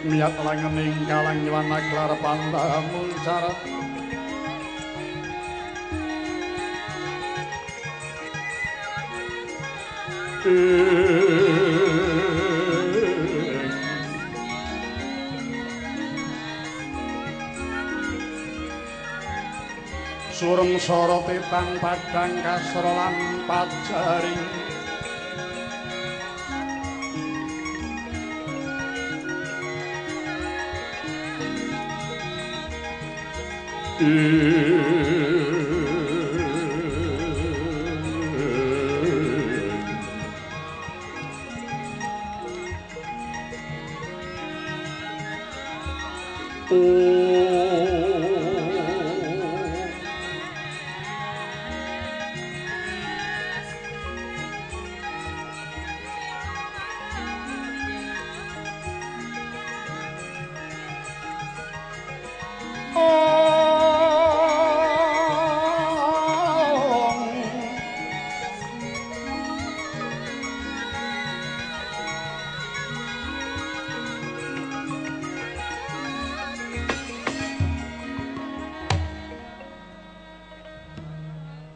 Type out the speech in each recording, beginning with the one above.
Miyat langening kalang yuwana klar pandamun carat sureng sorote pang padang kasra lan pajaring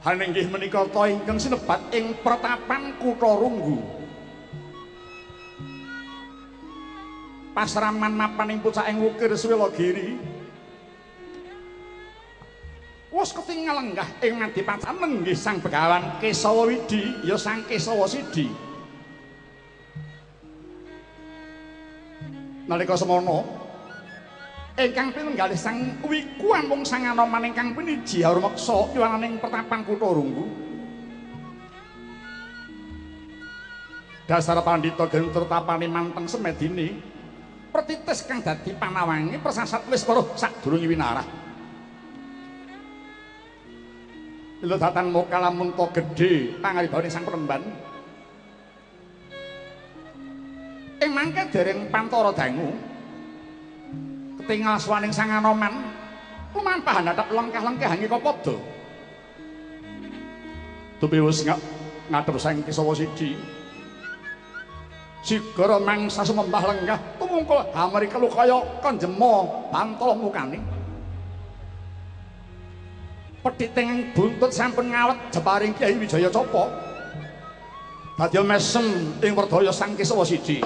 Haninggih menika ta ingkang sinebat ing pertapan Kutha Runggu. Pasraman mapan ing pucaking wukir Swelagiri. Wis ketingal lenggah ing ngadipacan nenggih Sang Begawan Kesawa Widi ya Sang Kesawa Sidi. Nalika semono ingkang pinenggalih Sang Wiku amung Sang Anoman ingkang piniji harumeksa yuwananing pertapan Kutha Runggu. Dasar pandhita gentur tapane manteng semedine pertitis kang dadi panawange persasat wis weruh sadurunge winarah. Lha datan muka lamun ta gedhe pangaribane Sang Penemban. Ing mangke dereng pantara dangu ketingal swaning Sang Anoman lumampah natap lengkah-lengkah angika padha. Dupi wis ngadhep Sang Kesawa Sidi. Sigara mangsa sumembah lenggah tumungkul hamari kelu kaya kanjema bantala mukane. Pethiting buntut sampun ngawet jeparing Kyai Wijaya Capa. Dadi mesem ing werdaya Sang Kesawa Sidi.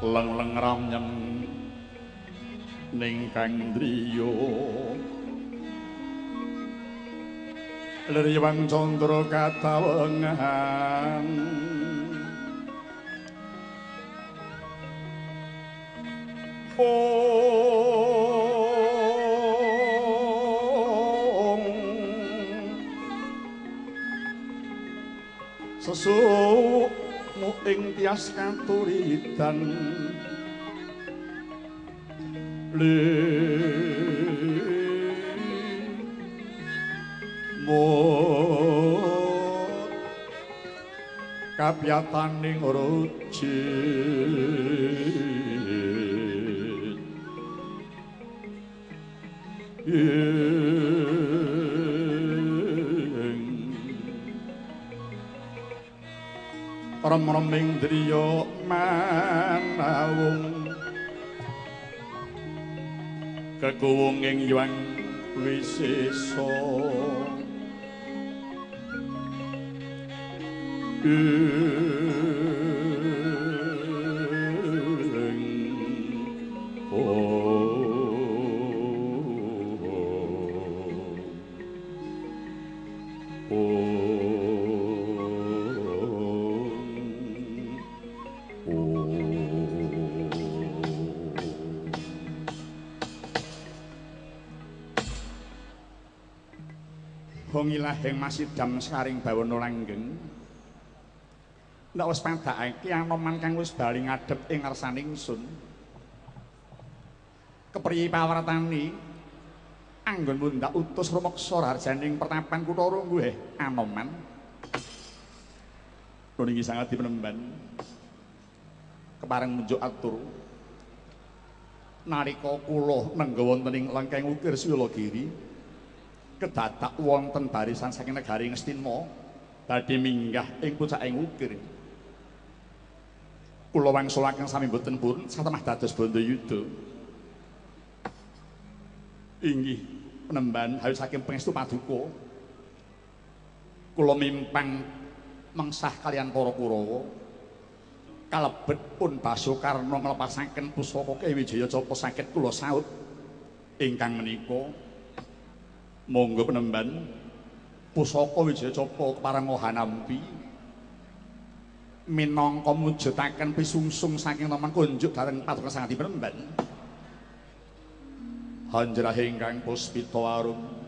Leng-leng ramyem ning kang driya liriwang candra katawengan ong sesuk ing tias katuridan limut Kapyataning rujit rem-reming driya manawung kekuwung ing Hyang Wisesa. Hongilaheng masidam saring bawana langgeng. Nek wis padhakake Anoman kang wis bali ngadhep ing ngarsane ingsun. Kepriye pawartani anggon mundak utus rumeksa rajaning pertapan kutha Runggu Anoman. Niki sangat dipenemban. Kepareng munjuk atur. Nalika kula nengga wonten ing lengkeng ukir Swilagiri, kedadak wonten barisan saking negari Ngastina badhe minggah ing pucaking ukir. Kula wangsulaken sami mboten purun satemah dados bandayuda. Inggih penemban hayu saking pangestu paduka. Kula mimpang mengsah kalian para Kurawa. Kalebet pun Basukarna nglepasaken pusaka Ki Wijaya Capa saged kula saut ingkang menika. Monggo penemban pusaka Wijaya Capa kepareng hanampi minangka mujudaken pisungsung saking taman kunjuk dhateng paduka sang penemban. Hanjrahe ingkang puspita arum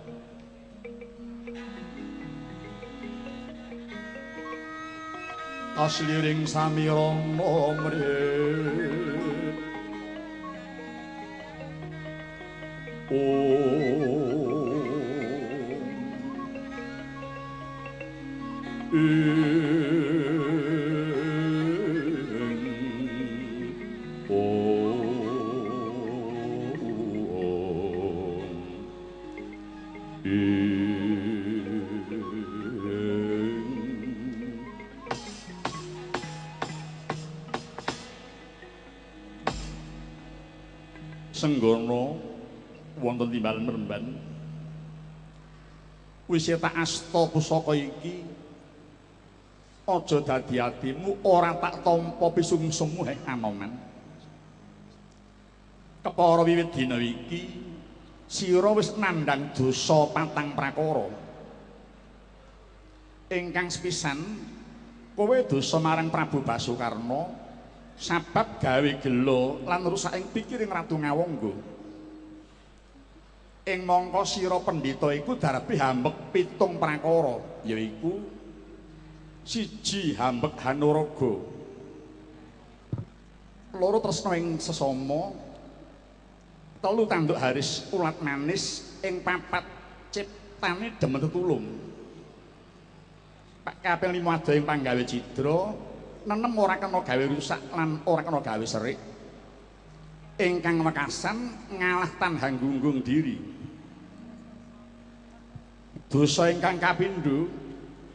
tasliring samirana mrih. Senggono wonten timbalan meremban wis tak asta pusaka iki aja dadi atimu ora tak tampa pisungsungmu heh Anoman. Kepara wiwit dina iki sira wis nandhang dosa patang prakara. Ingkang sepisan kowe dosa marang Prabu Basukarna sabab gawe gela lan rusak ing pikiring Ratu Ngawangga. Ing mangka sira pendhita iku darbi hambek pitung prakara, yaiku siji hambek hanuraga, loro tresna ing sesama, telu tanduk haris ulat manis, ing papat ciptane demen tetulung. Kaping lima ada ing panggawe cidra, nenem ora kena gawe rusak lan ora kena gawe serik. Ingkang wekasan ngalah tanhang gunggung diri. Dosa ingkang kapindho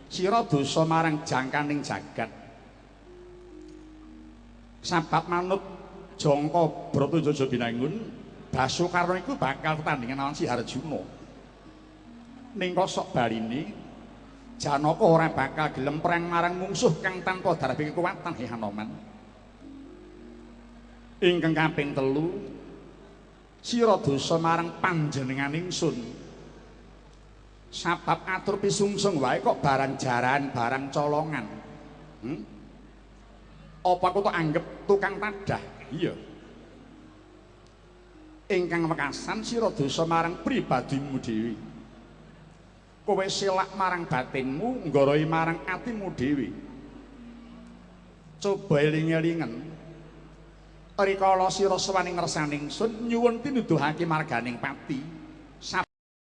sira dosa marang jangkaning jagat. Sabab manut jangka Bratajaya Binangun, Basukarna iku bakal tetandhingan lawan Si Harjuna. Ning kosok baline Janaka ora bakal gelem perang marang mungsuh kang tanpa darabi kekuatan he Hanoman. Ingkang kaping telu sira dosa marang panjenengan ingsun. Sabab atur pisungsung wae kok barang jaran, barang colongan. Apa aku tok anggep tukang tadah? Iya. Ingkang wekasan sira dosa marang pribadimu dhewe. Kowe selak marang batinmu, nggoroi marang atimu dhewe. Coba eling-elingen. Rikala sira sowan ing ngersane ingsun nyuwun tinuduhake marganing pati.